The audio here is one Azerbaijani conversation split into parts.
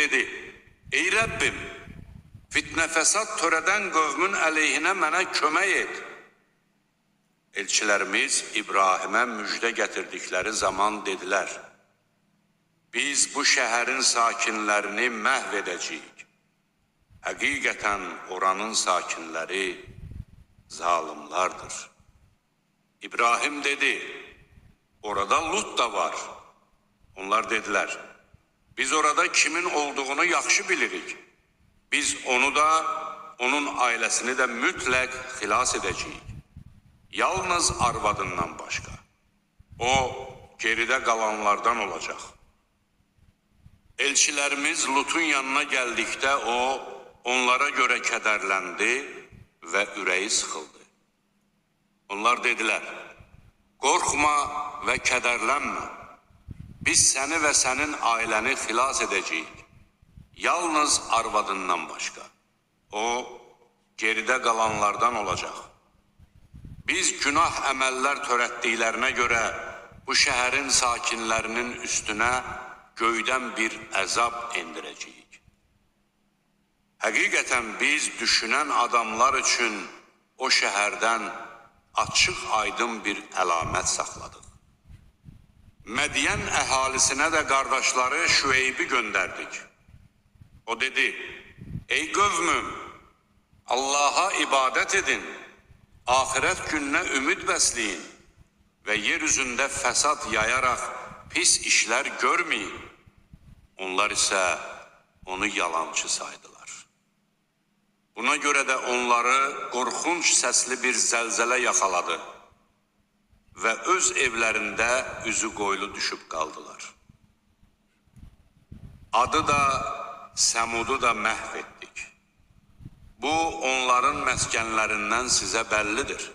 dedi, ey Rəbbim, fitnə fəsad törədən qövmün əleyhinə mənə kömək et. Elçilərimiz İbrahimə müjdə gətirdikləri zaman dedilər, biz bu şəhərin sakinlərini məhv edəcəyik. Həqiqətən oranın sakinləri zalimlardır. İbrahim dedi, orada Lut da var. Onlar dedilər, biz orada kimin olduğunu yaxşı bilirik. Biz onu da, onun ailəsini də mütləq xilas edəcəyik. Yalnız arvadından başqa. O, geridə qalanlardan olacaq. Elçilərimiz Lutun yanına gəldikdə o, onlara görə kədərləndi və ürəyi sıxıldı. Onlar dedilər, qorxma və kədərlənmə. Biz səni və sənin ailəni xilas edəcəyik. Yalnız arvadından başqa. O, geridə qalanlardan olacaq. Biz günah əməllər törətdiklərinə görə bu şəhərin sakinlərinin üstünə göydən bir əzab endirəcəyik. Həqiqətən biz düşünən adamlar üçün o şəhərdən açıq aydın bir əlamət saxladıq. Mədiyən əhalisinə də qardaşları Şüeybi göndərdik. O dedi, ey qövmüm, Allaha ibadət edin, axirət gününə ümid bəsləyin və yer üzündə fəsad yayaraq pis işlər görməyin. Onlar isə onu yalançı saydılar. Buna görə də onları qorxunc səsli bir zəlzələ yaxaladı və öz evlərində üzü qoylu düşüb qaldılar. Adı da, Səmudu da məhv etdik. Bu, onların məskənlərindən sizə bəllidir.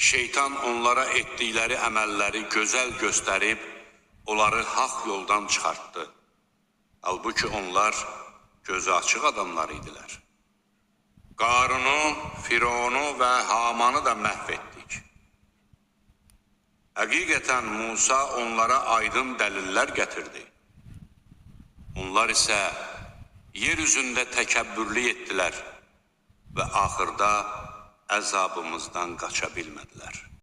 Şeytan onlara etdikləri əməlləri gözəl göstərib, onları haqq yoldan çıxartdı. Halbuki onlar gözü açıq adamlar idilər. Qarunu, Fironu və Hamanı da məhv etdik. Həqiqətən Musa onlara aydın dəlillər gətirdi. Onlar isə yer üzündə təkəbbürlük etdilər və axırda əzabımızdan qaça bilmədilər.